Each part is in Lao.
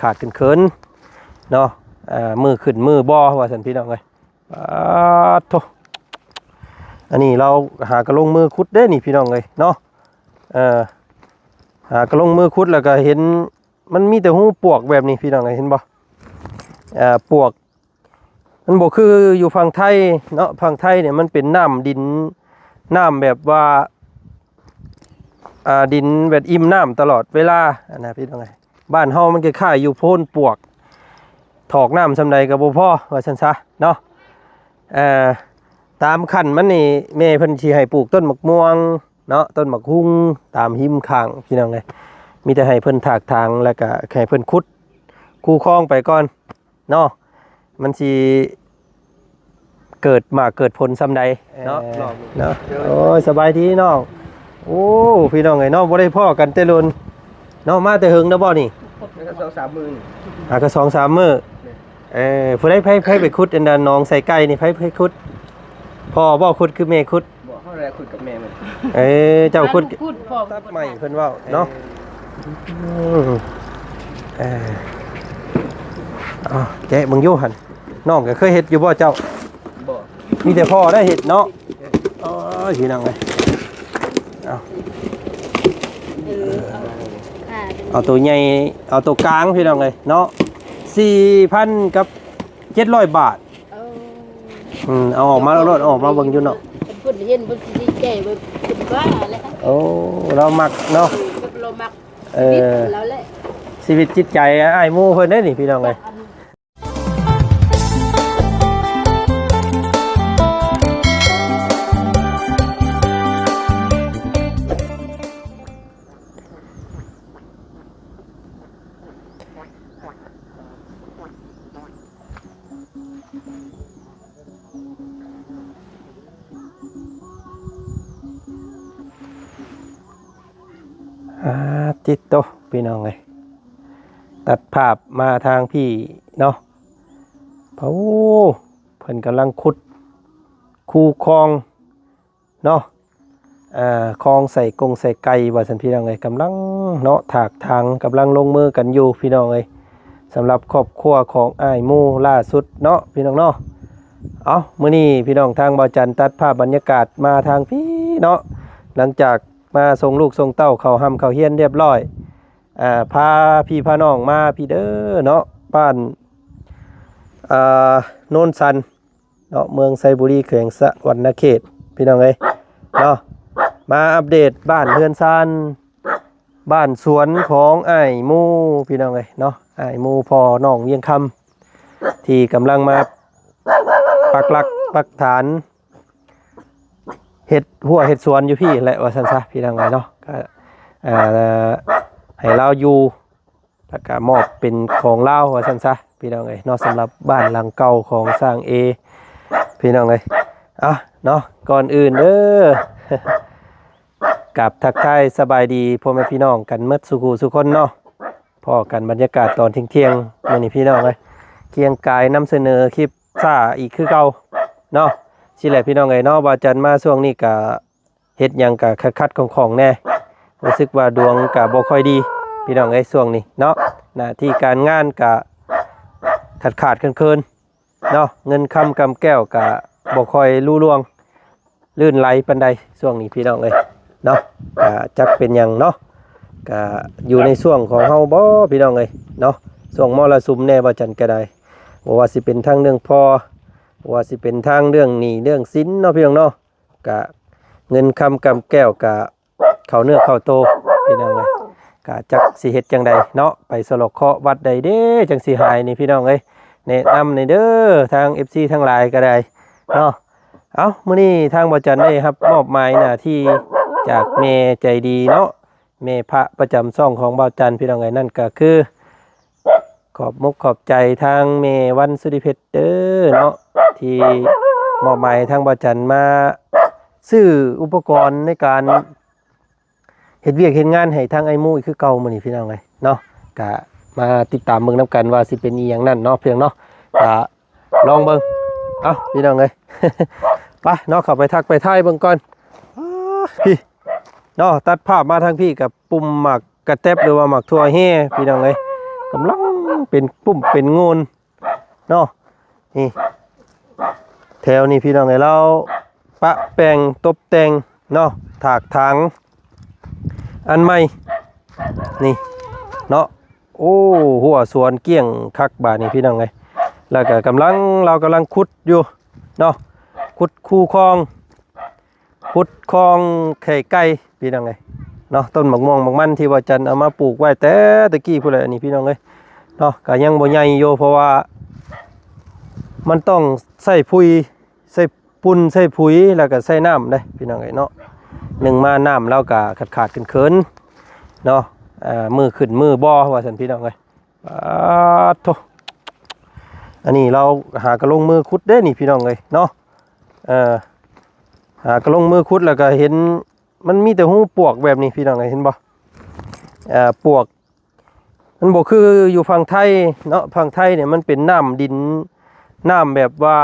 ຂາດໆເຂີນໆເນາະ ອ່າ ມືຂຶ້ນມືບໍ່ວ່າຊັ້ນພີ່ນ້ອງເອີຍ. ປາດໂທ້ ອັນນີ້ລາວຫາກະລົງມືຂຸດເດ້ນີ້ພີ່ນ້ອງເອີຍເນາະ ເອີ ຫາກະລົງມືຂຸດ ແລ້ວກະເຫັນມັນມີແຕ່ຮູປວກແບບນີ້ພີ່ນ້ອງເອີຍ ເຫັນບໍ່? ເອີ ປວກ ມັນບໍ່ຄືຢູ່ຝັ່ງໄທເນາະ ຝັ່ງໄທນີ້ມັນເປັນນ້ຳດິນ ນ້ຳແບບວ່າ ອ່າ ດິນແບບອີ່ມນ້ຳຕະຫຼອດເວລາຫັ້ນນະພີ່ນ້ອງເອີຍ. ບ້ານເຮົາມັນຄ້າຍໆຢູ່ໂພນປວກ ຖອກນ້ຳສ່ຳໃດກໍບໍ່ພໍວ່າຊັ້ນຊະເນາະ. ເອີ ຕາມຂັ້ນມັນນີ້ ແມ່ເພິ່ນຊິໃຫ້ປູກຕົ້ນໝາກມ່ວງເນາະ ຕົ້ນໝາກຮຸ່ງຕາມຮິມຂ້າງພີ່ນ້ອງເອີຍ. ມີແຕ່ໃຫ້ເພິ່ນຖາກຖາງ ແລ້ວກໍໃຫ້ເພິ່ນຂຸດ ຄູຄອງໄປກ່ອນ ເນາະ ມັນຊິເກີດໝາກເກີດຜົນສ່ຳໃດເນາະ ເອີ ເນາະ. ໂອ້ຍ ສະບາຍດີນ້ອງ. ໂອ້ ພີ່ນ້ອງເອີຍເນາະ ບໍ່ໄດ້ພໍ້ກັນແຕ່ດົນເນາະ ມາແຕ່ເຫິງແລ້ວບໍ່ນີ້? ກໍສອງສາມມື້ນີ້ ຫາກໍສອງສາມມື້. ແມ່ນ ເອີ ຜູ້ໃດ ໃຜ ໃຜໄປຂຸດອັນນັ້ນ ໜອງໄຊໄກ່ນີ້ ໃຜ ໃຜຂຸດ? ພໍ່ບໍ່ຂຸດ ຄືແມ່ຂຸດ? ບໍ່ ເຮົາໄດ້ຂຸດກັບແມ່ມັນ. ເອີ ເຈົ້າຂຸດ ອັນຂຸດພໍ່ ຕັດໄມ້ເພິ່ນເວົ້າເນາະ. ເອີ ອືມ ເອີ ເອົາແກະເບິ່ງຢູ່ຫັ້ນ ນ້ອງກໍເຄີຍເຮັດຢູ່ບໍ່ເຈົ້າ? ບໍ່ ມີແຕ່ພໍ່ໄດ້ເຮັດເນາະ. ເອີ ໂອ້ຍ ພີ່ນ້ອງເອີຍ ເອົາ ເອີ ເອົາ ເອົາໂຕໃຫຍ່ ເອົາໂຕກາງພີ່ນ້ອງເອີຍເນາະ ສີ່ພັນກັບເຈັດຮ້ອຍບາດ. ເອີ ອືມ ເອົາອອກມາໂລດ ເອົາອອກມາເບິ່ງຢູ່ເນາະ. ເພິ່ນເຫັນເພິ່ນຊິດີໃຈ ເພິ່ນວ່າແຫຼະ. ໂອ້ ລາວມັກເນາະ ເອີ ລາວມັກ ເອີ ຊີວິດລາວແຫຼະ ຊີວິດຈິດໃຈອ້າຍໝູ່ເພິ່ນເດ້ນີ້ ພີ່ນ້ອງເອີຍ. ອາ ຕິດໂຕ ພີ່ນ້ອງເອີຍ ຕັດພາບມາທາງພີ້ເນາະ. ໂອ້ ເພິ່ນກຳລັງຂຸດ ຄູຄອງ ເນາະ ເອີ ຄອງໃສ່ກົງໃສ່ໄກ່ວ່າຊັ້ນ ພີ່ນ້ອງເອີຍ. ກຳລັງເນາະ ຖາກຖາງ ກຳລັງລົງມືກັນຢູ່ ພີ່ນ້ອງເອີຍ ສຳລັບຄອບຄົວຂອງອ້າຍໝູ່ລ່າສຸດເນາະ ພີ່ນ້ອງເນາະ. ເອົ້າ ມື້ນີ້ພີ່ນ້ອງ ທາງບ່າວຈັນຕັດພາບບັນຍາກາດມາທາງພີ້ເນາະ ຫຼັງຈາກມາສົ່ງລູກສົ່ງເຕົ້າເຂົ້າຮ່ຳເຂົ້າຮຽນຮຽບຮ້ອຍ ເອີ ພາພີ່ພານ້ອງມາພີ້ເດີເນາະ ບ້ານ ເອີ ໂນນສັນ ເນາະ ເມືອງໄຊບູລີ ແຂວງສະຫວັນນະເຂດ ພີ່ນ້ອງເອີຍເນາະ. ມາອັບເດດບ້ານເຮືອນຊານ ບ້ານສວນຂອງອ້າຍໝູ່ ພີ່ນ້ອງເອີຍເນາະ ອ້າຍໝູ່ພໍ່ນ້ອງວຽງຄຳ ທີ່ກຳລັງມາປັກຫຼັກປັກຖານ ເຮັດຮົ້ວເຮັດສວນຢູ່ພີ້ແຫຼະວ່າຊັ້ນຊະ ພີ່ນ້ອງເອີຍເນາະ. ກໍ ເອີ ໃຫ້ລາວຢູ່ ແລ້ວກະມອບເປັນຂອງລາວວ່າຊັ້ນຊະ ພີ່ນ້ອງເອີຍເນາະ ສຳລັບບ້ານຫຼັງເກົ່າຂອງຊ່າງເອ ພີ່ນ້ອງເອີຍ. ເອົາເນາະ ກ່ອນອື່ນເດີ ກາບທັກທາຍສະບາຍດີພໍ່ແມ່ພີ່ນ້ອງກັນໝົດສູ່ຜູ້ສູ່ຄົນເນາະ. ພໍ້ກັນບັນຍາກາດຕອນທ່ຽງໆ ມື້ນີ້ ພີ່ນ້ອງເອີຍ ກຽງກາຍນຳສະເໜີຄລິບຊ້າອີກຄືເກົ່າເນາະ. ຊີ້ແຫຼະ ພີ່ນ້ອງເອີຍເນາະ ບ່າວຈັນມາຊ່ວງນີ້ກະ ເຮັດຫຍັງກະຂັດໆຂ້ອງໆແດ່ ຮູ້ສຶກວ່າດວງກະບໍ່ຄ່ອຍດີ ພີ່ນ້ອງເອີຍ ຊ່ວງນີ້ເນາະ. ໜ້າທີ່ການງານກະຂາດໆເຂີນໆເນາະ ເງິນຄຳກຳແກ້ວກະບໍ່ຄ່ອຍລຸລ່ວງລື່ນໄຫຼປານໃດຊ່ວງນີ້ ພີ່ນ້ອງເອີຍເນາະ. ກະຈັກເປັນຫຍັງເນາະ ກະຢູ່ໃນຊ່ວງຂອງເຮົາບໍ ພີ່ນ້ອງເອີຍເນາະ ຊ່ວງມໍລະສຸມແດ່ ບ່າວຈັນກະໄດ້ ບໍ່ວ່າຊິເປັນທາງເລື່ອງພໍ່ ບໍ່ວ່າຊິເປັນທາງເລື່ອງໜີ້ເລື່ອງສິນເນາະ ພີ່ນ້ອງເນາະ. ກະເງິນຄຳກຳແກ້ວກະເຂົ້າເນື້ອເຂົ້າໂຕ ພີ່ນ້ອງເອີຍ. ກະຈັກຊິເຮັດຈັ່ງໃດເນາະ ໄປສະເລາະເຄາະວັດໃດເດ້ ຈັ່ງຊິຫາຍນີ້ ພີ່ນ້ອງເອີຍ ແນະນຳແດ່ເດີ ທາງເອັຟຊີທັງຫຼາຍກະໄດ້ເນາະ. ເອົ້າ ມື້ນີ້ທາງບ່າວຈັນໄດ້ຮັບມອບໝາຍໜ້າທີ່ຈາກແມ່ໃຈດີເນາະ ແມ່ພະປະຈຳຊ່ອງຂອງບ່າວຈັນ ພີ່ນ້ອງເອີຍ ນັ້ນກະຄື ຂອບມຸກຂອບໃຈທາງແມ່ວັນສຸລິເພັດເດີເນາະ ທີ່ມອບໝາຍໃຫ້ທາງບ່າວຈັນມາຊື້ອຸປະກອນໃນການເຮັດວຽກເຮັດງານໃຫ້ທາງອ້າຍໝູ່ອີກຄືເກົ່າມື້ນີ້ ພີ່ນ້ອງເອີຍເນາະ. ກະມາຕິດຕາມເບິ່ງນຳກັນວ່າຊິເປັນອີ່ຫຍັງນັ້ນເນາະ ພີ່ນ້ອງເນາະ ກະລອງເບິ່ງ ເອົ້າ ພີ່ນ້ອງເອີຍ ໄປເນາະ ເຂົ້າໄປທັກໄປທາຍເບິ່ງກ່ອນ. ອາ ພີ້ ເນາະ ຕັດພາບມາທາງພີ້ ກັບປຸ່ມໝາກກະແຕັບ ຫຼືວ່າໝາກຖົ່ວແຮ່ ພີ່ນ້ອງເອີຍ ກຳລັງເປັນປຸ່ມເປັນໂງນເນາະ. ນີ້ ແຖວນີ້ພີ່ນ້ອງເອີຍ ລາວປະແປງຕົບແຕ່ງເນາະ ຖາກຖາງອັນໃໝ່ນີ້ເນາະ. ໂອ້ ຮົ້ວສວນກ້ຽງຄັກບາດນີ້ພີ່ນ້ອງເອີຍ. ແລ້ວກໍກຳລັງ ລາວກຳລັງຂຸດຢູ່ເນາະ ຂຸດຄູຄອງ ຂຸດຄອງໄຂ່ໄກ່ພີ່ນ້ອງເອີຍເນາະ. ຕົ້ນໝາກມ່ວງໝາກມັນທີ່ວ່າຈັນເອົາມາປູກໄວ້ແຕ່ຕະກີ້ພຸ້ນແຫຼະ ອັນນີ້ພີ່ນ້ອງເອີຍເນາະ ກໍຍັງບໍ່ໃຫຍ່ຢູ່ ເພາະວ່າມັນຕ້ອງໃຊ້ຝຸ່ນ ໃສ່ປຸ໋ຍ ໃສ່ປຸ໋ຍ ແລ້ວກໍໃສ່ນ້ຳເດ້ພີ່ນ້ອງເອີຍເນາະ. ໜຶ່ງມານ້ຳລາວກໍຂາດໆເຂີນໆເນາະ ເອີ ມື້ຂຶ້ນມື້ບໍ່ວ່າຊັ້ນພີ່ນ້ອງເອີຍ. ປາດໂທ້ ອັນນີ້ລາວຫາກໍລົງມືຂຸດເດ້ນີ້ພີ່ນ້ອງເອີຍເນາະ. ເອີ ຫາກໍລົງມືຂຸດ ແລ້ວກໍເຫັນມັນມີແຕ່ຮູປວກແບບນີ້ພີ່ນ້ອງເອີຍ ເຫັນບໍ່? ເອີ ປວກ ມັນບໍ່ຄືຢູ່ຝັ່ງໄທເນາະ ຝັ່ງໄທນີ້ມັນເປັນນ້ຳດິນ ນ້ຳແບບວ່າ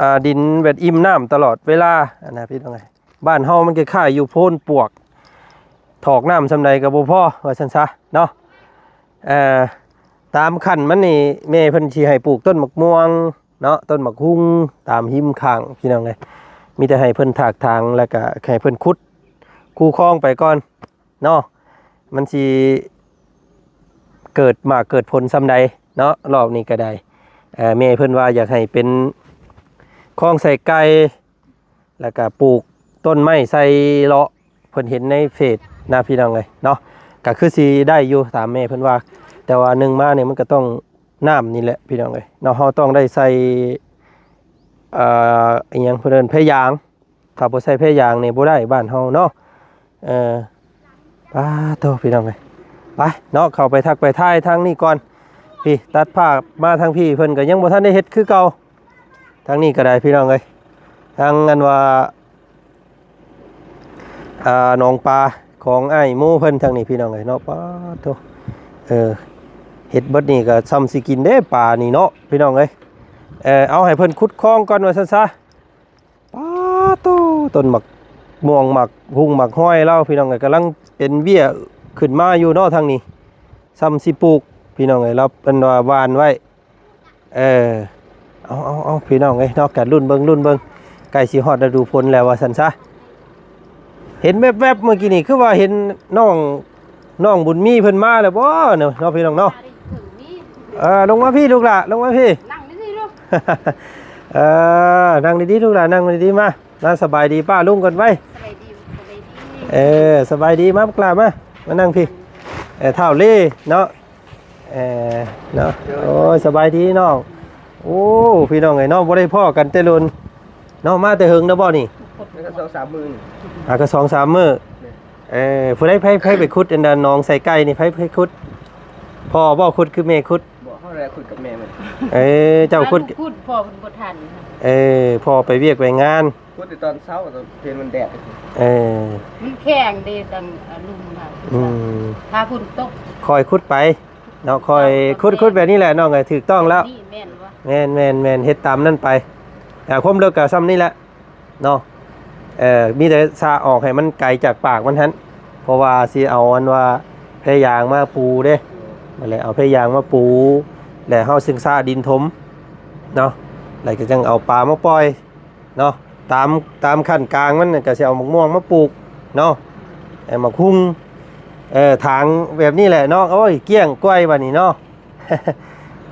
ອ່າ ດິນແບບອີ່ມນ້ຳຕະຫຼອດເວລາຫັ້ນນະພີ່ນ້ອງເອີຍ. ບ້ານເຮົາມັນຄ້າຍໆຢູ່ໂພນປວກ ຖອກນ້ຳສ່ຳໃດກໍບໍ່ພໍວ່າຊັ້ນຊະເນາະ. ເອີ ຕາມຂັ້ນມັນນີ້ ແມ່ເພິ່ນຊິໃຫ້ປູກຕົ້ນໝາກມ່ວງເນາະ ຕົ້ນໝາກຮຸ່ງຕາມຮິມຂ້າງພີ່ນ້ອງເອີຍ. ມີແຕ່ໃຫ້ເພິ່ນຖາກຖາງ ແລ້ວກໍໃຫ້ເພິ່ນຂຸດ ຄູຄອງໄປກ່ອນເນາະ ມັນຊິເກີດໝາກເກີດຜົນສ່ຳໃດເນາະ. ລອບນີ້ກໍໄດ້ ເອີ ແມ່ເພິ່ນວ່າຢາກໃຫ້ເປັນຄອງໃສ່ໄກ່ ແລ້ວກໍປູກຕົ້ນໄມ້ໃສ່ເລາະ ເພິ່ນເຫັນໃນເຟສນະພີ່ນ້ອງເອີຍເນາະ. ກໍຄືຊິໄດ້ຢູ່ຕາມແມ່ເພິ່ນວ່າ ແຕ່ວ່າໜຶ່ງມານີ້ມັນກໍຕ້ອງນ້ຳນີ້ແຫຼະພີ່ນ້ອງເອີຍເນາະ. ເຮົາຕ້ອງໄດ້ໃສ່ ເອີ ອີ່ຫຍັງເພິ່ນເອີ້ນ ແພຢາງ ຖ້າບໍ່ໃສ່ແພຢາງນີ້ບໍ່ໄດ້ບ້ານເຮົາເນາະ. ເອີ ປາໂທ້ ພີ່ນ້ອງເອີຍ ໄປເນາະ ເຂົ້າໄປທັກໄປທາຍທາງນີ້ກ່ອນ. ພີ່ ຕັດພາບມາທາງພີ່ ເພິ່ນກໍຍັງບໍ່ທັນໄດ້ເຮັດຄືເກົ່າ. ທາງນີ້ກໍໄດ້ພີ່ນ້ອງເອີຍ ທາງອັນວ່າ ອ່າ ໜອງປາຂອງອ້າຍໝູ່ເພິ່ນທາງນີ້ພີ່ນ້ອງເອີຍເນາະ. ປາໂທ້ ເອີ ເຮັດເບິດນີ້ກໍສ່ຳຊິກິນເດ້ປານີ້ເນາະ ພີ່ນ້ອງເອີຍ. ເອີ ເອົາໃຫ້ເພິ່ນຂຸດຄອງກ່ອນວ່າຊັ້ນຊະ. ປາໂທ້ ຕົ້ນໝາກມ່ວງ ໝາກຮຸ່ງ ໝາກຮອຍລາວ ພີ່ນ້ອງເອີຍ ກຳລັງເປັນເບ້ຍຂຶ້ນມາຢູ່ເນາະ ທາງນີ້ສ່ຳຊິປູກ ພີ່ນ້ອງເອີຍ. ລາວເພິ່ນວ່າຫວ່ານໄວ້ ເອີ ເອົາໆໆ ພີ່ນ້ອງເອີຍເນາະ ກໍລຸ້ນເບິ່ງ ລຸ້ນເບິ່ງ ໃກ້ຊິຮອດລະດູຝົນແລ້ວວ່າຊັ້ນຊະ. ເຫັນແວບໆເມື່ອກີ້ນີ້ ຄືວ່າເຫັນນ້ອງ ນ້ອງບຸນມີເພິ່ນມາແລ້ວບໍ່ເນາະ ເນາະ ພີ່ນ້ອງເນາະ. ເອີ ລົງມາພີ້ລູກຫຼ້າ ລົງມາພີ້ ນັ່ງດີໆລູກ ເອີ ນັ່ງດີໆລູກຫຼ້າ ນັ່ງດີໆ ມາ ມາສະບາຍດີປ້າລຸງກ່ອນໄວ. ສະບາຍດີ ສະບາຍດີ ເອີ ສະບາຍດີ ມາບັກຫຼ້າ ມາ ມານັ່ງພີ້ ເອີ ທ້າວເລເນາະ. ເອີ ເນາະ ໂອ້ຍ ສະບາຍດີນ້ອງ. ໂອ້ ພີ່ນ້ອງເອີຍເນາະ ບໍ່ໄດ້ພໍ້ກັນແຕ່ດົນເນາະ ມາແຕ່ເຫິງແລ້ວບໍ່ນີ້? ກໍສອງສາມມື້ນີ້ ອ່າ ກໍສອງສາມມື້. ແມ່ນ ເອີ ຜູ້ໃດ ໃຜ ໃຜໄປຂຸດອັນນັ້ນ ໜອງໃສ່ໄກ່ນີ້ ໃຜ ໃຜຂຸດ? ພໍ່ບໍ່ຂຸດ ຄືແມ່ຂຸດ? ບໍ່ ເຮົາແຫຼະຂຸດກັບແມ່ມັນ. ເອີ ເຈົ້າຂຸດ ຂຸດ ພໍ່ເພິ່ນບໍ່ທັນ. ເອີ ພໍ່ໄປວຽກໄປງານ ຂຸດແຕ່ຕອນເຊົ້າ ຕອນເປັນມັນແດດ. ເອີ ມັນແຂງເດ້ ຕັ້ງອາລຸມນະ. ອືມ ຖ້າຝົນຕົກ ຄ່ອຍຂຸດໄປເນາະ ຄ່ອຍຂຸດ ຂຸດແບບນີ້ແຫຼະນ້ອງເອີຍ ຖືກຕ້ອງແລ້ວ. ນີ້ແມ່ນບໍ່? ແມ່ນໆໆ ເຮັດຕາມນັ້ນໄປ. ອ່າ ຄວາມເລິກກໍສ່ຳນີ້ແຫຼະເນາະ. ເອີ ມີແຕ່ສະອອກໃຫ້ມັນໄກຈາກປາກມັນຫັ້ນ ເພາະວ່າຊິເອົາອັນວ່າແພຢາງມາປູເດ້. ນັ້ນແຫຼະ ເອົາແພຢາງມາປູ ແລ້ວເຮົາຈຶ່ງສະດິນຖົມເນາະ ແລ້ວກໍຈັ່ງເອົາປາມາປ່ອຍ ເນາະ. ຕາມ ຕາມຂັ້ນກາງມັນກໍຊິເອົາໝາກມ່ວງມາປູກເນາະ ເອົາໝາກຮຸ່ງ ເອີ ຖາງແບບນີ້ແຫຼະເນາະ. ໂອ້ຍ ກ້ຽງກ້ວຍບາດນີ້ເນາະ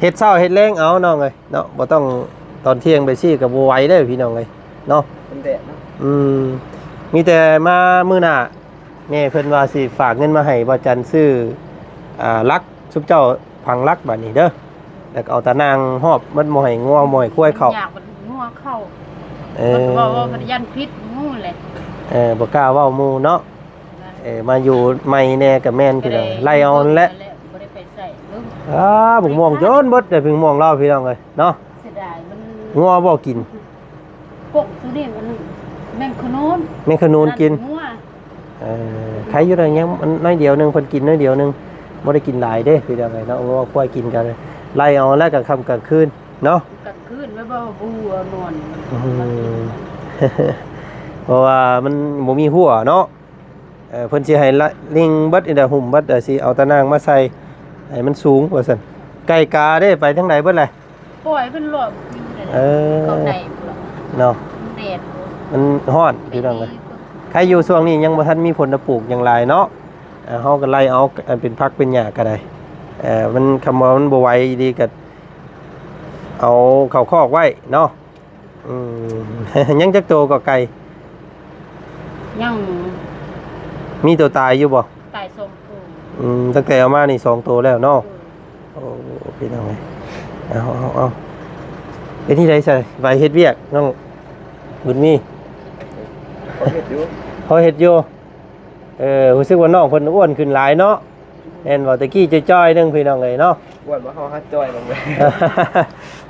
ເຮັດເຊົ້າເຮັດແລງເອົານ້ອງເອີຍເນາະ ບໍ່ຕ້ອງຕອນທ່ຽງໄປຊີ້ກໍບໍ່ໄຫວເດ້ພີ່ນ້ອງເອີຍເນາະ. ມັນແດດເນາະ. ອືມ ມີແຕ່ມາມື້ໜ້າ ແມ່ເພິ່ນວ່າຊິຝາກເງິນມາໃຫ້ບ່າວຈັນຊື້ ອ່າ ຫຼັກ ຊຸມເຈົ້າຝັງຫຼັກບາດນີ້ເດີ ແລ້ວກໍເອົາຕາໜ່າງຮອບໝົດ ບໍ່ໃຫ້ງົວບໍ່ໃຫ້ຄວາຍເຂົ້າ ຍາກມັນງົວເຂົ້າ. ເອີ ມັນກໍເວົ້າວ່າມັນຢ້ານຜິດໝູ່ແຫຼະ. ເອີ ບໍ່ກ້າເວົ້າໝູ່ເນາະ. ເອີ ມາຢູ່ໃໝ່ແດ່ກໍແມ່ນພີ່ນ້ອງ ໄລ່ເອົາຫັ້ນແຫຼະ. ບໍ່ໄດ້ໄປໃສເບິ່ງ. ອ້າ ບັກມ່ວງຈົນເບິດເດ້ ບັກມ່ວງລາວພີ່ນ້ອງເອີຍເນາະ. ເສຍດາຍມັນ ງົວບໍ່ກິນ ກົກໂຕນີ້ມັນແມງຂະໂນນ ແມງຂະໂນນກິນ. ງົວ ເອີ ໄຄຢູ່ດອກ ຍັງນ້ອຍດຽວໜຶ່ງ ເພິ່ນກິນນ້ອຍດຽວໜຶ່ງ ບໍ່ໄດ້ກິນຫຼາຍເດ້ພີ່ນ້ອງເອີຍເນາະ. ເພາະວ່າຄວາຍກິນກໍໄລ່ເອົາແລ້ວກາງຄ່ຳກາງຄືນເນາະ. ກາງຄືນໄວ້ບໍ່ຮູ້ນອນ. ອືມ ເພາະວ່າມັນບໍ່ມີຫົວເນາະ. ເອີ ເພິ່ນຊິໃຫ້ລະ ລິງເບິດນີ້ແຫຼະ ຫຸ້ມເບິດ ແລ້ວຊິເອົາຕາໜ່າງມາໃສ່ ໃຫ້ມັນສູງວ່າຊັ້ນ. ໄກ່ກາເດ້ ໄປທາງໃດເບິດແຫຼະ? ປ່ອຍເພິ່ນລອກຢູ່ນັ້ນແຫຼະ ເອີ ເຂົ້າໃນພຸ້ນລະ ເນາະ ແດດ ມັນຮ້ອນພີ່ນ້ອງເອີຍ. ໄປດີ ໃຄ່ຢູ່ຊ່ວງນີ້ຍັງບໍ່ທັນມີຜົນປູກຫຍັງຫຼາຍເນາະ. ເອີ ເຮົາກໍໄລ່ເອົາ ອັນເປັນຜັກເປັນຫຍ້າກໍໄດ້. ເອີ ມັນ ຄຳວ່າມັນບໍ່ໄຫວອີ່ຫຼີກໍເອົາເຂົ້າຄອກໄວ້ເນາະ. ອືມ ຍັງຈັກໂຕກໍໄກ່? ຍັງ ມີໂຕຕາຍຢູ່ບໍ່? ຕາຍສອງໂຕ. ອືມ ຕັ້ງແຕ່ເອົາມານີ້ສອງໂຕແລ້ວເນາະ. ໂອ້ ພີ່ນ້ອງເອີຍ ເອົາ ເອົາ ເອົາ ເປັນທີ່ໃດຊະ ໄປເຮັດວຽກ ນ້ອງບຸນມີ? ພໍເຮັດຢູ່ ພໍເຮັດຢູ່. ເອີ ຮູ້ສຶກວ່ານ້ອງເພິ່ນອ້ວນຂຶ້ນຫຼາຍເນາະ. ແມ່ນບໍ່? ແຕ່ກີ້ຈ່ອຍໆໜຶ່ງ ພີ່ນ້ອງເອີຍເນາະ. ອ້ວນບໍ່ ເຮົາຫາຈ່ອຍລົງເລີຍ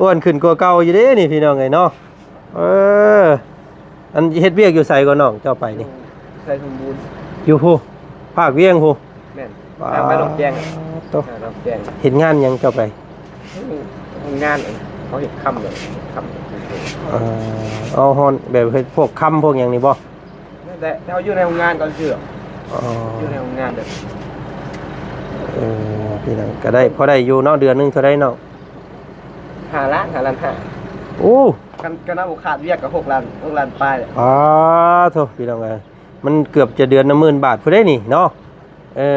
ອ້ວນຂຶ້ນກວ່າເກົ່າຢູ່ເດ້ນີ້ ພີ່ນ້ອງເອີຍເນາະ. ເອີ ອັນເຮັດວຽກຢູ່ໃສກໍນ້ອງເຈົ້າໄປນີ້? ຢູ່ໄຊສົມບູນ ຢູ່ພຸ້ນ ພາກວຽງພຸ້ນ. ແມ່ນ ປາດ ທາງໄປດອນແຈງ ໂຕ ດອນແຈງ. ເຮັດງານຫຍັງເຈົ້າໄປ? ໂຮງງານ ເຂົາເຮັດຄຳ ເຮັດຄຳ ເອີ ເອົາຮ້ອນແບບເຮັດພວກຄຳພວກຫຍັງນີ້ບໍ່? ແຕ່ເຮົາຢູ່ໃນໂຮງງານກໍຊື່ ອໍ ຢູ່ໃນໂຮງງານເດີ. ເອີ ພີ່ນ້ອງ ກໍໄດ້ ພໍໄດ້ຢູ່ເນາະ. ເດືອນໜຶ່ງເທົ່າໃດນ້ອງ? ຫ້າລ້ານ ຫ້າລ້ານຫ້າ. ໂອ້ ຄັນ ຄັນເຮົາບໍ່ຂາດວຽກກໍຫົກລ້ານ ຫົກລ້ານປາຍ. ປາດໂທ້ ພີ່ນ້ອງເອີຍ ມັນເກືອບຈະເດືອນລະໝື່ນບາດພຸ້ນເດ້ນີ້ເນາະ. ເອີ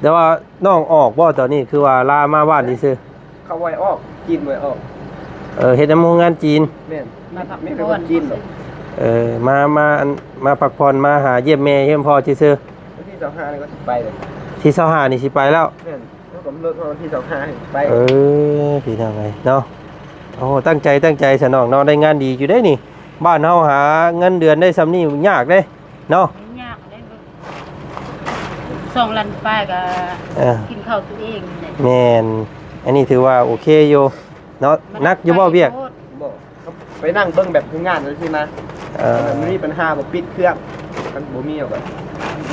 ແຕ່ວ່ານ້ອງອອກບໍ່ຕອນນີ້? ຄືວ່າລາມາບ້ານຊື່ໆ. ເຂົາບໍ່ໃຫ້ອອກ ຈີນບໍ່ໃຫ້ອອກ. ເອີ ເຮັດນຳໂຮງງານຈີນ. ແມ່ນ ມາພັກຜ່ອນ ເອີ ມາ ມາ ອັນ ມາພັກຜ່ອນ ມາຫາຢ້ຽມແມ່ຢ້ຽມພໍ່ຊື່ໆ. ວັນທີຊາວຫ້ານີ້ກໍຊິໄປແລ້ວ ທີຊາວຫ້ານີ້ຊິໄປແລ້ວ. ແມ່ນ ເຂົາກຳນົດວ່າວັນທີຊາວຫ້າໃຫ້ໄປ. ເອີ ພີ່ນ້ອງເອີຍເນາະ. ໂອ້ ຕັ້ງໃຈ ຕັ້ງໃຈຊະນ້ອງເນາະ. ໄດ້ງານດີຢູ່ເດ້ນີ້. ບ້ານເຮົາຫາເງິນເດືອນໄດ້ຊ່ຳນີ້ຍາກເດ້ເນາະ. ຍາກເດ້ ສອງລ້ານປາຍກໍ ເອີ ກິນເຂົ້າຕົວເອງນີ້ແຫຼະ. ແມ່ນ ອັນນີ້ຖືວ່າໂອເຄຢູ່ເນາະ. ມັນໜັກຢູ່ບໍ່ວຽກ? ໄກໂພດ. ບໍ່ ໄປນັ່ງເບິ່ງແບບໂຮງງານຈັ່ງຊີ້ນະ. ເອີ ມັນມີບັນຫາບໍ່ປິດເຄື່ອງ ຄັນບໍ່ມີເຮົາກໍ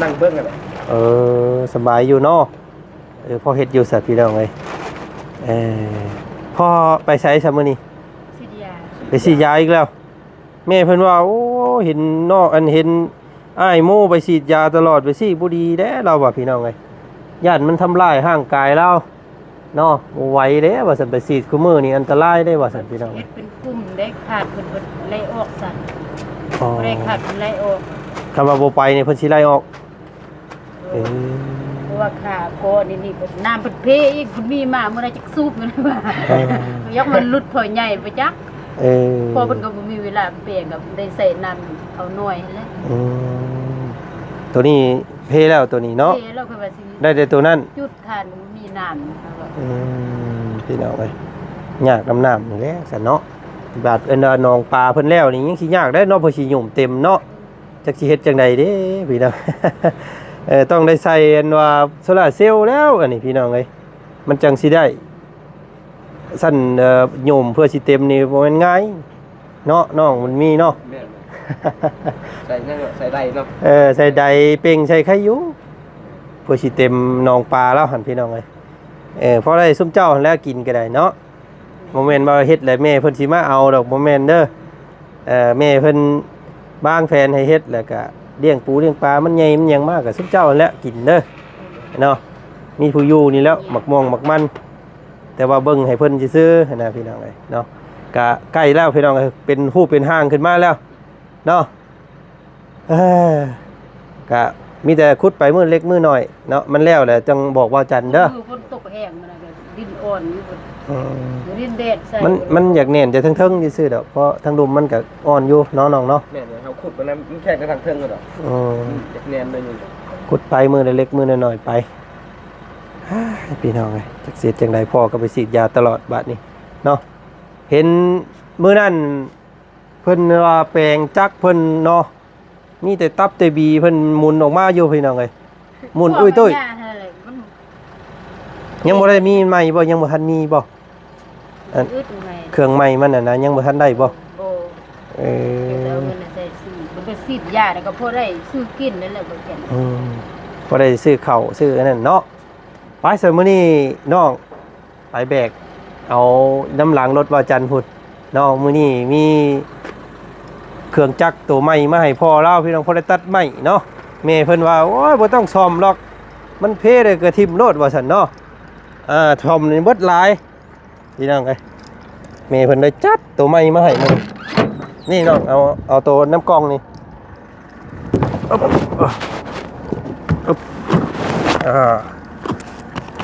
ນັ່ງເບິ່ງຫັ້ນແຫຼະ. ເອີ ສະບາຍຢູ່ເນາະ. ເອີ ພໍເຮັດຢູ່ຊະ ພີ່ນ້ອງເອີຍ. ເອີ ພໍ່ໄປໃສຊະມື້ນີ້? ສີດຢາ. ໄປສີດຢາອີກແລ້ວ. ແມ່ເພິ່ນວ່າ ໂອ້ ເຫັນນ້ອງ ອັນ ເຫັນອ້າຍໂມໄປສີດຢາຕະຫຼອດ ໄປສີດບໍ່ດີແດ່ ລາວວ່າ ພີ່ນ້ອງເອີຍ. ຢ້ານມັນທຳລາຍຮ່າງກາຍລາວເນາະ. ບໍ່ໄຫວເດ້ວ່າຊັ້ນ ໄປສີດຄູ່ມື້ນີ້ອັນຕະລາຍເດ້ວ່າຊັ້ນ ພີ່ນ້ອງເອີຍ. ເຮັດເປັນກຸ່ມໄດ້ ຂາດເພິ່ນ ເພິ່ນໄລ່ອອກຊັ້ນ. ອໍ ບໍ່ໄດ້ຂາດເພິ່ນໄລ່ອອກ. ຄັນວ່າບໍ່ໄປນີ້ເພິ່ນຊິໄລ່ອອກ. ເອີ ເອີ ເພາະວ່າຂ້າກໍນີ້ ນີ້ ນ້ຳເພິ່ນເພອີກ ເພິ່ນມີມາເມື່ອໃດຈັກສູບຢູ່ນະວ່າ. ເອີ ຢາກມັນຫຼຸດພໍ່ໃຫຍ່ໄປຈັກ. ເອີ ພໍ່ເພິ່ນກໍບໍ່ມີເວລາແປງ ກໍໄດ້ໃສ່ນ້ຳເອົາໜ້ອຍຫັ້ນແຫຼະ. ອືມ ໂຕນີ້ເພແລ້ວ ໂຕນີ້ເນາະ. ເພແລ້ວ ເພິ່ນວ່າຊິ ໄດ້ແຕ່ໂຕນັ້ນ ຈຸດທານບໍ່ມີນ້ຳ. ອືມ ພີ່ນ້ອງເອີຍ ຍາກນຳນ້ຳນີ້ແຫຼະຊັ້ນເນາະ. ບາດອັນວ່າໜອງປາເພິ່ນແລ້ວນີ້ຍັງຊິຍາກເດ້ເນາະ ເພິ່ນຊິຫຍຸ້ມເຕັມເນາະ. ຈັກຊິເຮັດຈັ່ງໃດເດ້ພີ່ນ້ອງ. ເອີ ຕ້ອງໄດ້ໃສ່ອັນວ່າໂຊລາເຊວແລ້ວ ອັນນີ້ພີ່ນ້ອງເອີຍ ມັນຈັ່ງຊິໄດ້. ຊັ້ນ ເອີ ໂຍມເພື່ອຊິເຕັມນີ້ບໍ່ແມ່ນງ່າຍເນາະ ນ້ອງບຸນມີເນາະ. ແມ່ນ ໃສ່ນັ້ນເນາະ ໃສ່ໄດເນາະ. ເອີ ໃສ່ໄດເປັ່ງໃສ່ໄຄຢູ່ ເພື່ອຊິເຕັມໜອງປາລາວຫັ້ນພີ່ນ້ອງເອີຍ. ເອີ ພໍໄດ້ຊຸມເຈົ້າຫັ້ນແຫຼະກິນກໍໄດ້ເນາະ. ບໍ່ແມ່ນວ່າເຮັດແລ້ວແມ່ເພິ່ນຊິມາເອົາດອກ ບໍ່ແມ່ນເດີ. ເອີ ແມ່ເພິ່ນວາງແຜນໃຫ້ເຮັດ ແລ້ວກະລ້ຽງປູລ້ຽງປາ ມັນໃຫຍ່ມັນຫຍັງມາ ກະຊຸມເຈົ້າຫັ້ນແຫຼະກິນເດີເນາະ. ມີຜູ້ຢູ່ນີ້ແຫຼະ ໝາກມ່ວງໝາກມັນ ແຕ່ວ່າເບິ່ງໃຫ້ເພິ່ນຊື່ໆຫັ້ນນະ ພີ່ນ້ອງເອີຍເນາະ. ກະໃກ້ແລ້ວ ພີ່ນ້ອງເອີຍ ເປັນຮູບເປັນຮ່າງຂຶ້ນມາແລ້ວເນາະ. ເອີ ກະມີແຕ່ຂຸດໄປມື້ເລັກມື້ໜ້ອຍເນາະ. ມັນແລ້ວແຫຼະຈັ່ງບອກບ່າວຈັນເດີ. ຝົນຕົກແຮງ ມັນກໍດິນອ່ອນຢູ່. ອືມ ດິນແດດໃສ່ ມັນ ມັນຢາກແໜ້ນແຕ່ເທິງໆຊື່ໆດອກ ເພາະທາງລຸ່ມມັນກໍອ່ອນຢູ່ເນາະ ນ້ອງເນາະ. ແມ່ນ ເຮົາຂຸດໄປນັ້ນ ມັນແຂງແຕ່ທາງເທິງດອກ. ອືມ ຢາກແໜ້ນໜ້ອຍໜຶ່ງ. ຂຸດໄປມື້ເລັກໆມື້ໜ້ອຍໆໄປ. ພີ່ນ້ອງເອີຍ ຈັກຊິເຮັດຈັ່ງໃດ ພໍ່ກໍໄປສີດຢາຕະຫຼອດບາດນີ້ເນາະ. ເຫັນມື້ນັ້ນ ເພິ່ນວ່າແປງຈັກເພິ່ນເນາະ ມີແຕ່ຕັບແຕ່ບີເພິ່ນໝູນອອກມາຢູ່ ພີ່ນ້ອງເອີຍ ໝູນອຸ້ຍຕຸ້ຍ. ຍັງບໍ່ໄດ້ມີໃໝ່ບໍ່? ຍັງບໍ່ທັນມີບໍ່? ອັນ ເຄື່ອງໃໝ່ມັນຫັ້ນນະ ຍັງບໍ່ທັນໄດ້ບໍ່? ບໍ່. ເອີ ໄປຊື້ ໄປສີດຢາແລ້ວກໍພໍໄດ້ຊື້ກິນນັ້ນແຫຼະ ບໍ່ແກ່ນ. ອືມ ພໍໄດ້ຊື້ເຂົ້າຊື້ອັນນັ້ນເນາະ. ໄປ ຊະມື້ນີ້ນ້ອງ ໄປແບກເອົານຳຫຼັງລົດວ່າຈັນພຸ້ນເນາະ. ມື້ນີ້ມີເຄື່ອງຈັກໂຕໃໝ່ມາໃຫ້ພໍ່ລາວ ພີ່ນ້ອງ ພໍໄດ້ຕັດໄມ້ເນາະ. ແມ່ເພິ່ນວ່າ ໂອ້ຍ ບໍ່ຕ້ອງສ້ອມດອກ ມັນເພແລ້ວກໍຖິ້ມໂລດ ວ່າຊັ້ນເນາະ. ອ່າ ຖ່ອມນີ້ເບິດຫຼາຍພີ່ນ້ອງເອີຍ. ແມ່ເພິ່ນໄດ້ຈັດໂຕໃໝ່ມາໃຫ້ມື້ນີ້. ນ້ອງເອົາ ເອົາໂຕນຳກ່ອງນີ້. ອຶບ ອຶບ ອ່າ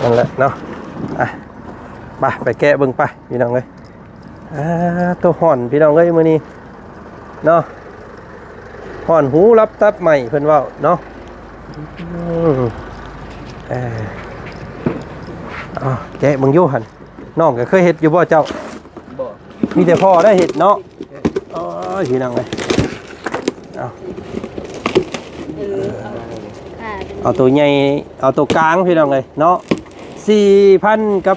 ນັ້ນແຫຼະເນາະ. ອ່ະ ໄປ ໄປແກະເບິ່ງໄປພີ່ນ້ອງເອີຍ. ອ່າ ໂຕຮ້ອນພີ່ນ້ອງເອີຍ ມື້ນີ້ເນາະ. ຮ້ອນຫູລັບຕັບໄໝ້ເພິ່ນເວົ້າເນາະ. ອືມ ເອີ ເອົາແກະເບິ່ງຢູ່ຫັ້ນ. ນ້ອງກໍເຄີຍເຮັດຢູ່ບໍ່ເຈົ້າ? ບໍ່ ມີແຕ່ພໍ່ໄດ້ເຮັດເນາະ. ໂອ້ຍ ພີ່ນ້ອງເອີຍ ເອົາ ເອີ ເອົາ ເອົາໂຕໃຫຍ່ ເອົາໂຕກາງພີ່ນ້ອງເອີຍເນາະ. ສີ່ພັນກັບ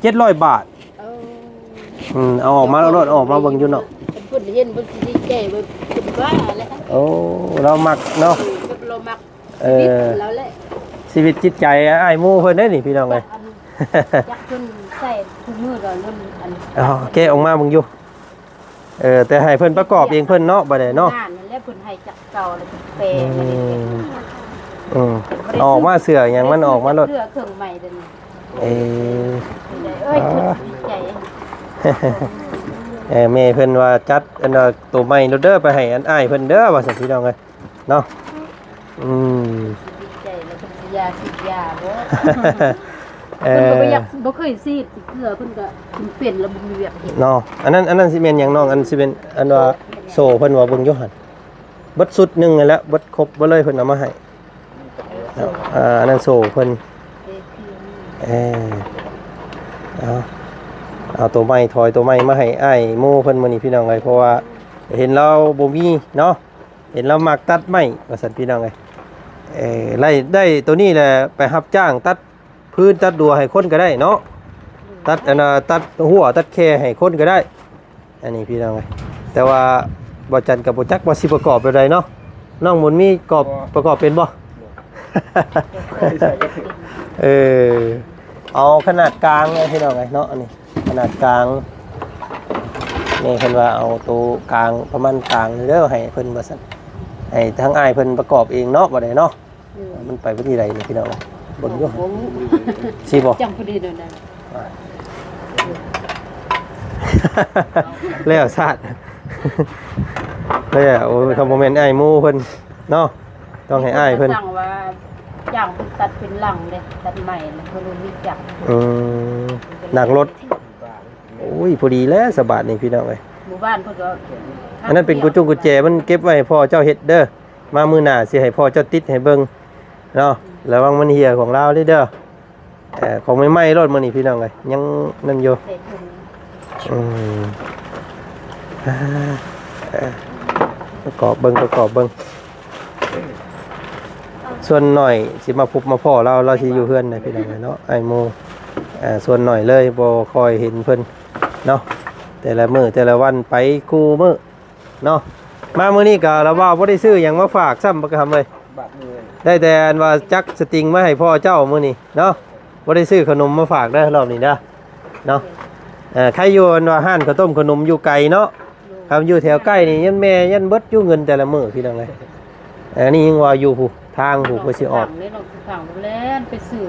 ເຈັດຮ້ອຍບາດ. ເອີ ອືມ ເອົາອອກມາໂລດ ເອົາອອກມາເບິ່ງຢູ່ເນາະ. ເພິ່ນເຫັນເພິ່ນຊິດີໃຈ ເພິ່ນວ່າແຫຼະ. ໂອ້ ລາວມັກເນາະ ເອີ ລາວມັກ ເອີ ຊີວິດລາວແຫຼະ ຊີວິດຈິດໃຈອ້າຍໝູ່ເພິ່ນເດ້ນີ້ພີ່ນ້ອງເອີຍ. ຈັກເພິ່ນໃສ່ຄູ່ມື້ດອກ ມັນອັນ ອໍ ແກະອອກມາເບິ່ງຢູ່. ເອີ ແຕ່ໃຫ້ເພິ່ນປະກອບເອງເພິ່ນເນາະ ບາດໃດເນາະ. ງານນັ້ນແຫຼະ ເພິ່ນໃຫ້ຈັກເກົ່າແລ້ວເພິ່ນແປງ ອືມ ມັນເປັນ ອືມ ເອົາອອກມາເສື້ອຫຍັງມັນອອກມາໂລດ ເສື້ອເຄື່ອງໃໝ່ເດ້ນີ້. ເອີ ເອີຍ ອ່າ ດີໃຈ. ເອີ ແມ່ເພິ່ນວ່າຈັດອັນວ່າໂຕໃໝ່ໂລດເດີ ໄປໃຫ້ອັນອ້າຍເພິ່ນເດີ ວ່າຊັ້ນພີ່ນ້ອງເອີຍເນາະ. ອືມ ດີໃຈແລ້ວເພິ່ນຊິຢາສີດຢາບໍ່? ເອີ ເພິ່ນກໍບໍ່ຢາກ ບໍ່ເຄີຍສີດຈັກເທື່ອ ເພິ່ນກໍເປັນແລ້ວບໍ່ມີວຽກເຮັດເນາະ. ອັນນັ້ນ ອັນນັ້ນຊິແມ່ນຫຍັງນ້ອງ? ອັນຊິແມ່ນອັນວ່າໂສ້ເພິ່ນວ່າເບິ່ງຢູ່ຫັ້ນ ເບິດຊຸດໜຶ່ງຫັ້ນແຫຼະ ເບິດຄົບເບິດເລີຍ ເພິ່ນເອົາມາໃຫ້. ອ່າ ອັນນັ້ນໂສ້ເພິ່ນ. ເອີ ເອົາ ເອົາໂຕໃໝ່ ຖອຍໂຕໃໝ່ມາໃຫ້ອ້າຍໝູ່ເພິ່ນມື້ນີ້ພີ່ນ້ອງເອີຍ ເພາະວ່າເຫັນລາວບໍ່ມີເນາະ ເຫັນລາວມັກຕັດໄມ້ວ່າຊັ້ນພີ່ນ້ອງເອີຍ. ເອີ ໄດ້ ໄດ້ໂຕນີ້ແຫຼະ ໄປຮັບຈ້າງຕັດ ພື້ນຕັດຮົ້ວໃຫ້ຄົນກໍໄດ້ເນາະ ຕັດອັນນ່າ ຕັດຮົ້ວຕັດແຄ່ໃຫ້ຄົນກໍໄດ້ ອັນນີ້ພີ່ນ້ອງເອີຍ. ແຕ່ວ່າບໍ່ຈັນກໍບໍ່ຈັກວ່າຊິປະກອບແບບໃດເນາະ. ນ້ອງບຸນມີກອບ ບໍ່ ປະກອບເປັນບໍ່? ບໍ່ ເອີ ເອົາຂະໜາດກາງເນາະພີ່ນ້ອງເອີຍເນາະ. ອັນນີ້ຂະໜາດກາງ ນີ້ເພິ່ນວ່າເອົາໂຕກາງ ປະມານກາງເດີ ໃຫ້ເພິ່ນວ່າຊັ້ນ ໃຫ້ທາງອ້າຍເພິ່ນປະກອບເອງເນາະ ບໍ່ໄດ້ເນາະ. ເອີ ມັນໄປວິທີໃດນີ້ພີ່ນ້ອງ ເບິ່ງຢູ່ ບໍ່ຮູ້ ຊິບໍ່ ຈັ່ງພໍດີນັ້ນນະ ອ່າ ແລ້ວຊາດ ແລ້ວ ໂອ້ຍ ຄັນບໍ່ແມ່ນອ້າຍໝູ່ເພິ່ນເນາະ ຕ້ອງໃຫ້ອ້າຍເພິ່ນ ເພິ່ນກໍສັ່ງວ່າຈ້າງເພິ່ນຕັດເປັນຫຼັງເດ້ ຕັດໄມ້ແລ້ວເພິ່ນມີຈັກ ອືມ ໜັກລົດ ໂອ້ຍ ພໍດີແລ້ວສະບາດນີ້ພີ່ນ້ອງເອີຍ ໝູ່ບ້ານເພິ່ນກໍ ອັນນັ້ນເປັນກຸຈຸງກຸແຈ ມັນເກັບໄວ້ໃຫ້ພໍ່ເຈົ້າເຮັດເດີ. ມາມື້ໜ້າຊິໃຫ້ພໍ່ເຈົ້າຕິດໃຫ້ເບິ່ງເນາະ ລະວັງມັນເຫ່ຍຂອງລາວເດີ ເອີ ຂອງໃໝ່ໆໂລດມື້ນີ້ພີ່ນ້ອງເອີຍ ຍັງນັ້ນຢູ່ ອືມ ອ່າ ເອີ ປະກອບເບິ່ງ ປະກອບເບິ່ງ ສ່ວນໜ້ອຍຊິມາພົບມາພໍ້ລາວ ລາວຊິຢູ່ເຮືອນນະພີ່ນ້ອງເອີຍເນາະ ອ້າຍໂມ ເອີ ສ່ວນໜ້ອຍເລີຍ ບໍ່ຄ່ອຍເຫັນເພິ່ນເນາະ ແຕ່ລະມື້ແຕ່ລະວັນໄປຄູ່ມື້ ເນາະ ມາມື້ນີ້ກະລະວ່າບໍ່ໄດ້ຊື້ຫຍັງມາຝາກຊ້ຳບັກຄຳເອີຍ ບາດມື ໄດ້ແຕ່ອັນວ່າຈັກສະຕິງມາໃຫ້ພໍ່ເຈົ້າມື້ນີ້ເນາະ ບໍ່ໄດ້ຊື້ຂະໜົມມາຝາກເດີລອບນີ້ເດີເນາະ. ເອີ ໃຄຢູ່ອັນວ່າຮ້ານເຂົ້າຕົ້ມຂະໜົມຢູ່ໄກເນາະ ຄັນຢູ່ແຖວໃກ້ນີ້ຍັນແມ່ຍັນເບິດຢູ່ເງິນແຕ່ລະມື້ພີ່ນ້ອງເອີຍ. ອັນນີ້ຍັງວ່າຢູ່ພຸ້ນ ທາງພຸ້ນ ເພິ່ນຊິອອກ ເລີຍນ້ອງຊິຟັງແລ່ນໄປຊື້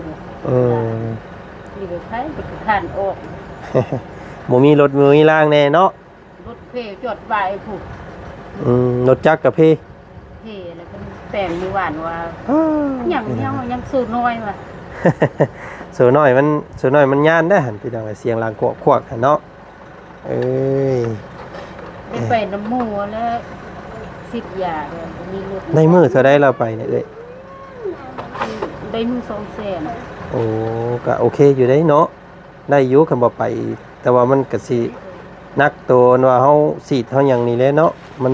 ເອີ ນີ້ກໍໃຜກໍທານອອກ ບໍ່ມີລົດບໍ່ມີລາງແນ່ເນາະ. ລົດເພຈອດໄວ້ພຸ້ນ ອືມ ລົດຈັກກະເພ ເພແລ້ວເພິ່ນແປງມື້ວານວ່າ ອ້າ ຍັງ ຍັງ ຍັງໂຊນ້ອຍວ່າ ໂຊນ້ອຍມັນ ໂຊນ້ອຍມັນຍານໄດ໋ຫັ້ນ ພີ່ນ້ອງ ສຽງລາງຄວກໆຫັ້ນເນາະ. ເອີຍ ໄດ້ໄປນຳໝູ່ແລ້ວ ສີດຢາແລ້ວ ບໍ່ມີລົດ. ໄດ້ມື້ເທົ່າໃດລາວໄປນະເອື້ອຍ? ໄດ້ມື້ສອງແສນ. ໂອ້ ກະໂອເຄຢູ່ເດ້ເນາະ. ໄດ້ຢູ່ຄັນວ່າໄປ ແຕ່ວ່າມັນກະຊິໜັກໂຕອັນວ່າເຮົາສີດເຮົາຫຍັງນີ້ແຫຼະເນາະ ມັນ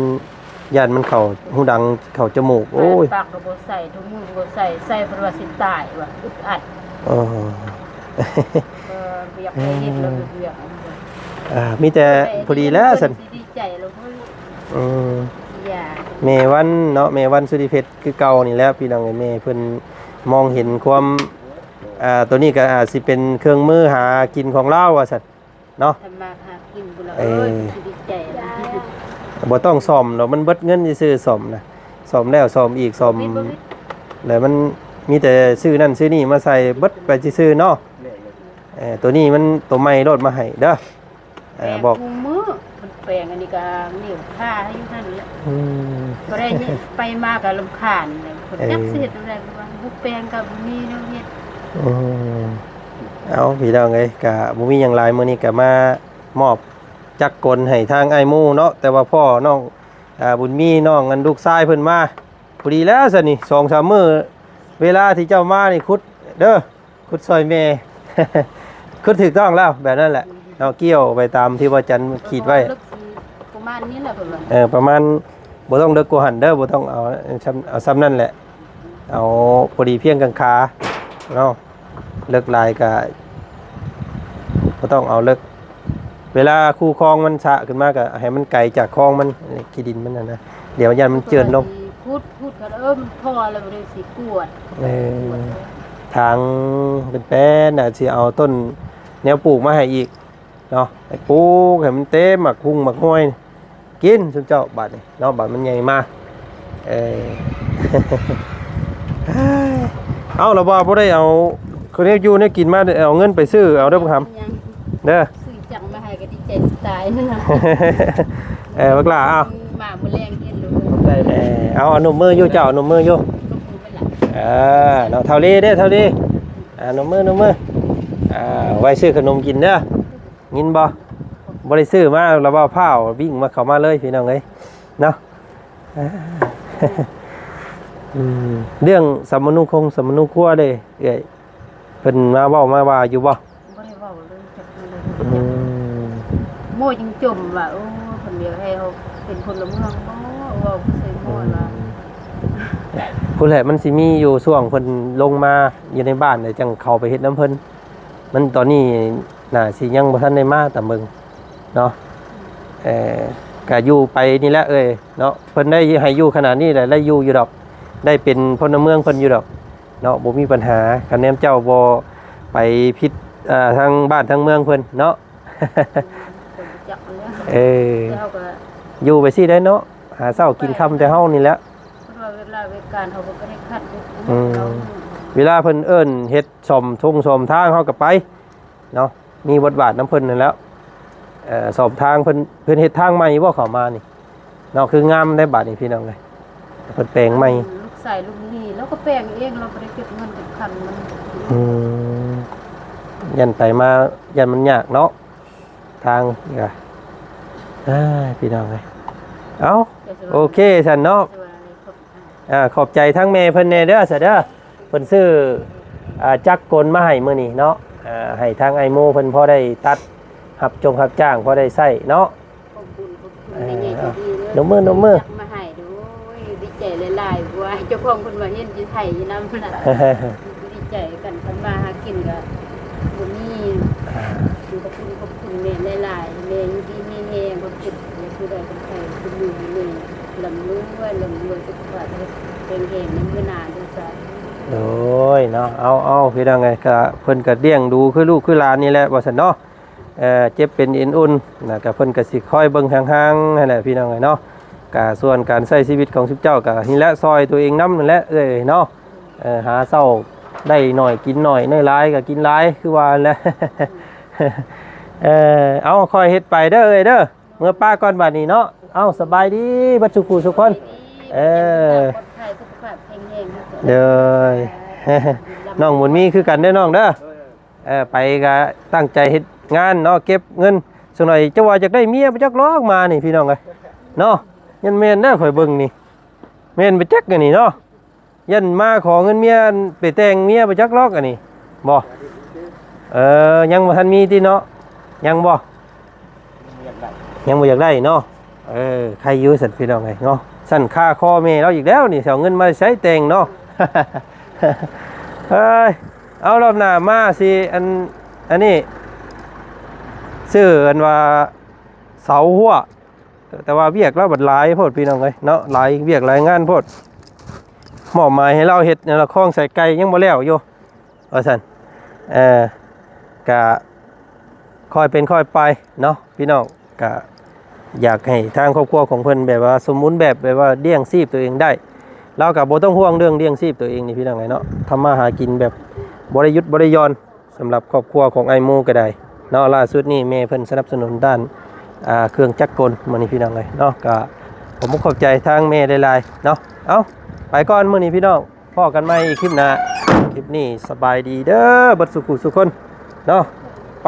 ຢ້ານມັນເຂົ້າຫູດັງເຂົ້າຈະມູກ. ໂອ້ຍ ປາກກໍບໍ່ໃສ່ ຖົງມືກໍບໍ່ໃສ່ ໃສ່ເພິ່ນວ່າຊິຕາຍວ່າ ອຶດອັດ. ເອີ ເອີ ບໍ່ຢາກໄປເຮັດແລ້ວ ເອີ ເບື່ອ ອ່າ ມີແຕ່ພໍດີແລ້ວຊັ້ນ ດີໃຈແລ້ວ. ອືມ ແມ່ວັນເນາະ ແມ່ວັນສຸລິເພັດຄືເກົ່ານີ້ແຫຼະ ພີ່ນ້ອງເອີຍ. ແມ່ເພິ່ນມອງເຫັນຄວາມ ອ່າ ໂຕນີ້ກໍອາດຊິເປັນເຄື່ອງມືຫາກິນຂອງລາວວ່າຊັ້ນເນາະ ທຳມາຫາກິນພຸ້ນລະ. ເອີ ເອີຍ ຊິດີໃຈ ບໍ່ຕ້ອງສ້ອມດອກ ມັນເບິດເງິນຊື່ໆ ສ້ອມນະ ສ້ອມແລ້ວສ້ອມອີກ ສ້ອມ ບໍ່ມີ ບໍ່ມີ ແລ້ວມັນມີແຕ່ຊື້ນັ້ນຊື້ນີ້ມາໃສ່ ເບິດໄປຊື່ໆເນາະ. ແມ່ນ ເອີ ໂຕນີ້ມັນໂຕໃໝ່ໂລດມາໃຫ້ເດີ. ເອີ ແປງ ບອກ ຄູ່ມື້ ເພິ່ນແປງອັນນີ້ກໍນີ້ ຖ້າໃຫ້ຢູ່ຫັ້ນແຫຼະ. ອືມ ບໍ່ໄດ້ ໄປມາກໍລຳຄານແຫຼະ. ເອີ ຈັກຊິເຮັດແນວໃດ ເພາະວ່າບໍ່ແປງກໍບໍ່ມີແນວເຮັດ. ອືມ ເອົາ ພີ່ນ້ອງເອີຍ ກໍບໍ່ມີຫຍັງຫຼາຍ ມື້ນີ້ກໍມາມອບຈັກກົນໃຫ້ທາງອ້າຍໝູ່ເນາະ. ແຕ່ວ່າພໍ່ນ້ອງ ອາ ບຸນມີ ນ້ອງ ອັນ ລູກຊາຍເພິ່ນມາ ພໍດີແລ້ວຊັ້ນນີ້ ສອງສາມມື້ ເວລາທີ່ເຈົ້າມານີ້ ຂຸດເດີ ຂຸດຊ່ອຍແມ່ ຂຸດຖືກຕ້ອງແລ້ວ ແບບນັ້ນແຫຼະເນາະ. ກ່ຽວໄປຕາມທີ່ວ່າຈັນຂີດໄວ້ ເອີ ປະມານນີ້ແຫຼະ ເພິ່ນວ່າ ເອີ ປະມານ ບໍ່ຕ້ອງເລິກກວ່າຫັ້ນເດີ ບໍ່ຕ້ອງເອົາ ເອົາຊ່ຳນັ້ນແຫຼະ ເອົາພໍດີພຽງກາງຂາເນາະ. ເລິກຫຼາຍກະບໍ່ຕ້ອງເອົາເລິກ. ເວລາຄູຄອງມັນສະຂຶ້ນມາກະໃຫ້ມັນໄກຈາກຄອງມັນ ຂີ້ດິນມັນຫັ້ນນະ ດຽວຢ້ານມັນເຈື່ອນລົງ. ຂຸດ ຂຸດ ເອີ ມັນພໍແລ້ວ ບໍ່ໄດ້ຊິກວດ. ເອີ ກວດເລີຍ ທາງເປັນແປ້ນ ອາດຊິເອົາຕົ້ນແນວປູກມາໃຫ້ອີກເນາະ ໃຫ້ປູກໃຫ້ມັນເຕັມໝາກຮຸ່ງໝາກຮວຍ ກິນຊຸມເຈົ້າບາດນີ້ເນາະ ບາດມັນໃຫຍ່ມາ. ເອີ ເອົາລະວ່າບໍ່ໄດ້ເອົາ ຄືແນວຢູ່ແນວກິນມາ ເອົາເງິນໄປຊື້ເອົາເດີບັກຫຳ ຍັງ ເດີ ຊື້ຈັກມາໃຫ້ກໍດີໃຈຕາຍ. ເອີ ບັກຫຼ້າ ເອົາ ມາມື້ແລງເຫັນລູກ ເອີ ເອົາ ເອົານົບມືຢູ່ ເຈົ້າເອົານົບມືຢູ່ ນົບມືເພິ່ນລະ. ເອີ ເນາະ ເທົ່າລີເດ້ ເທົ່າລີ ອ່າ ນົບມື ນົບມື ອ່າ ໄວ້ຊື້ຂະໜົມກິນເດີ. ຍິນບໍ່? ບໍ່ໄດ້ຊື້ມາ ລະເວົ້າພ້າວ ວິ່ງມາ ເຂົ້າມາເລີຍ ພີ່ນ້ອງເອີຍເນາະ. ອືມ ເລື່ອງສຳມະນູຄົງ ສຳມະນູຄົວເດ້ ເອື້ອຍ ເພິ່ນມາເວົ້າມາວ່າຢູ່ບໍ່? ບໍ່ໄດ້ເວົ້າເລີຍ ຈັກເລີຍ. ອືມ ໂມຍັງຈົ່ມວ່າ ໂອ້ ເພິ່ນຢາກໃຫ້ເຮົາເປັນພົນລະເມືອງບໍ່ ເວົ້າໃສ່ໂມວ່າ ອືມ ພຸ້ນແຫຼະ ມັນຊິມີຢູ່ຊ່ວງເພິ່ນລົງມາຢູ່ໃນບ້ານ ແລ້ວຈັ່ງເຂົ້າໄປເຮັດນຳເພິ່ນ. ມັນຕອນນີ້ໜ້າຊິຍັງບໍ່ທັນໄດ້ມາຕາມເບິ່ງເນາະ. ເອີ ກະຢູ່ໄປນີ້ແຫຼະເອີຍເນາະ ເພິ່ນໄດ້ໃຫ້ຢູ່ຂະໜາດນີ້ແຫຼະ ໄດ້ຢູ່ຢູ່ດອກ ໄດ້ເປັນພົນລະເມືອງເພິ່ນຢູ່ດອກເນາະ ບໍ່ມີບັນຫາ. ຄະແນນເຈົ້າບໍ່ໄປຜິດ ເອີ ທາງບ້ານທາງເມືອງເພິ່ນເນາະ. ເອີ ຢູ່ໄປຊີ້ໄດ້ເນາະ ຫາເຊົ້າກິນຄ່ຳແຕ່ເຮົານີ້ແຫຼະ. ເວລາເວການເຮົາກໍບໍ່ໄດ້ຂັດ ອືມ ເວລາເພິ່ນເອີ້ນເຮັດສ້ອມທົ່ງສ້ອມທາງ ເຮົາກໍໄປ ເນາະ ມີບົດບາດນຳເພິ່ນນັ້ນແຫຼ້ວ. ເອີ ສອບທາງເພິ່ນ ເພິ່ນເຮັດທາງໃໝ່ບໍ່ເຂົ້າມານີ້ເນາະ ຄືງາມໄດ໋ບາດນີ້ ພີ່ນ້ອງເອີຍ ເພິ່ນແປງໃໝ່. ລູກຊາຍລູກນີ້ລາວກໍແປງເອງ ລາວບໍ່ໄດ້ເກັບເງິນເກັບຄຳນຳ. ອືມ ຢ້ານໄປມາຢ້ານມັນຍາກເນາະ ທາງນີ້ກະ ເອີຍ ພີ່ນ້ອງເອີຍ ເອົ້າ ໂອເຄຊັ້ນເນາະ. ອ່າ ຂອບໃຈທາງແມ່ເພິ່ນແດ່ເດີ ຊະເດີ ເພິ່ນຊື້ ອ່າ ຈັກກົນມາໃຫ້ມື້ນີ້ເນາະ ອ່າ ໃຫ້ທາງອ້າຍໂມເພິ່ນພໍໄດ້ຕັດ ຮັບຈົງຮັບຈ້າງ ພໍໄດ້ໃຊ້ເນາະ. ຂອບຄຸນ ຂອບຄຸນ ເອີ ໃຫຍ່ໃຈດີເດີ ນົບມື ນົບມື ຈັກມາໃຫ້. ໂດຍ ດີໃຈຫຼາຍໆ ເພາະວ່າເຈົ້າຂອງເພິ່ນວ່າເຫັນຢູ່ໄທຢູ່ນຳນະ ດີໃຈກັນ ຄັນມາຫາກິນກໍບໍ່ມີ. ອ່າ ຂອບຄຸນ ຂອບຄຸນແມ່ຫຼາຍໆ ແມ່ຢູ່ດີມີແຮງ ຄວາມຄິດ ຜູ້ໃດກໍໄປຄືມືນີ້ ລ່ຳລວຍ ລ່ຳລວຍ ສຸຂະພາບແຂງແຮງໃນມື້ໜ້າເດີ. ໂດຍເນາະ ເອົາ ເອົາ ພີ່ນ້ອງເອີຍ ກະເພິ່ນກະລ້ຽງດູຄືລູກຄືຫຼານນີ້ແຫຼະ ວ່າຊັ້ນເນາະ. ເອີ ເຈັບເປັນເອັນອຸ່ນນະ ກະເພິ່ນກະຊິຄອຍເບິ່ງຫ່າງໆຫັ້ນແຫຼະ ພີ່ນ້ອງເອີຍເນາະ. ກະສ່ວນການໃຊ້ຊີວິດຂອງຊຸມເຈົ້າກະນີ້ແຫຼະ ຊ່ອຍຕົວເອງນຳນັ້ນແຫຼະເອື້ອຍເນາະ. ເອີ ຫາເຊົ້າໄດ້ໜ້ອຍກິນໜ້ອຍ ໄດ້ຫຼາຍກໍກິນຫຼາຍ ຄືວ່າຫັ້ນແຫຼະ. ເອີ ເອົາ ຄ່ອຍເຮັດໄປເດີເອື້ອຍເດີ ເມືອປ້າກ່ອນບາດນີ້ເນາະ. ເອົາ ສະບາຍດີເບິດສູ່ຜູ້ສູ່ຄົນ. ເອີ ປອດໄພ ສຸຂະພາບແຂງແຮງ. ໂດຍ ນ້ອງບຸນມີຄືກັນເດີນ້ອງເດີ. ເອີ ໄປກໍຕັ້ງໃຈເຮັດງານເນາະ ເກັບເງິນ. ສັກໜ້ອຍຈະວ່າຢາກໄດ້ເມຍບໍ່ຈັກຫຼອກມານີ້ ພີ່ນ້ອງເອີຍເນາະ. ຍັນແມ່ນແລ້ວ ຂ້ອຍເບິ່ງນີ້ ແມ່ນບໍ່ຈັກອັນນີ້ເນາະ. ຢ້ານມາຂໍເງິນເມຍໄປແຕ່ງເມຍບໍ່ຈັກຫຼອກອັນນີ້ ບໍ່? ເອີ ຍັງບໍ່ທັນມີຕິເນາະ? ຍັງບໍ່? ຍັງບໍ່ຢາກໄດ້ເນາະ. ເອີ ໃຄຢູ່ຊັ້ນ ພີ່ນ້ອງເອີຍເນາະ. ຊັ້ນຄາຄໍແມ່ລາວອີກແລ້ວນີ້ ຊິເອົາເງິນມາໃສແຕ່ງເນາະ. ເອີຍ ເອົາ ລອບໜ້າມາຊິ ອັນ ອັນນີ້ ຊື້ ອັນວ່າ ເສົາຮົ້ວ ແຕ່ວ່າວຽກລາວບັດຫຼາຍໂພດ ພີ່ນ້ອງເອີຍເນາະ ຫຼາຍວຽກຫຼາຍງານໂພດ. ມອບໝາຍໃຫ້ລາວເຮັດ ລະຄອງໃສ່ໄກ່ຍັງບໍ່ແລ້ວຢູ່ ວ່າຊັ້ນ. ເອີ ກະຄ່ອຍເປັນຄ່ອຍໄປເນາະ ພີ່ນ້ອງ. ກະຢາກໃຫ້ທາງຄອບຄົວຂອງເພິ່ນແບບວ່າສົມບູນແບບ ແບບວ່າລ້ຽງຊີບຕົວເອງໄດ້. ລາວກະບໍ່ຕ້ອງຫ່ວງເລື່ອງລ້ຽງຊີບຕົວເອງນີ້ ພີ່ນ້ອງເອີຍເນາະ. ທຳມາຫາກິນແບບບໍ່ໄດ້ຢຸດບໍ່ໄດ້ຢ່ອນ ສຳລັບຄອບຄົວຂອງອ້າຍໝູກໍໄດ້ເນາະ. ລ່າສຸດນີ້ແມ່ເພິ່ນສະໜັບສະໜູນດ້ານ ອ່າ ເຄື່ອງຈັກກົນ ມື້ນີ້ພີ່ນ້ອງເອີຍເນາະ. ກໍຂອບອົກຂອບໃຈທາງແມ່ຫຼາຍໆເນາະ. ເອົ້າ ໄປກ່ອນມື້ນີ້ພີ່ນ້ອງ. ພໍ້ກັນໃໝ່ອີກຄລິບໜ້າ. ຄລິບນີ້ສະບາຍດີເດີ ເບິດສູ່ຜູ້ສູ່ຄົນເນາະ. ໄປ.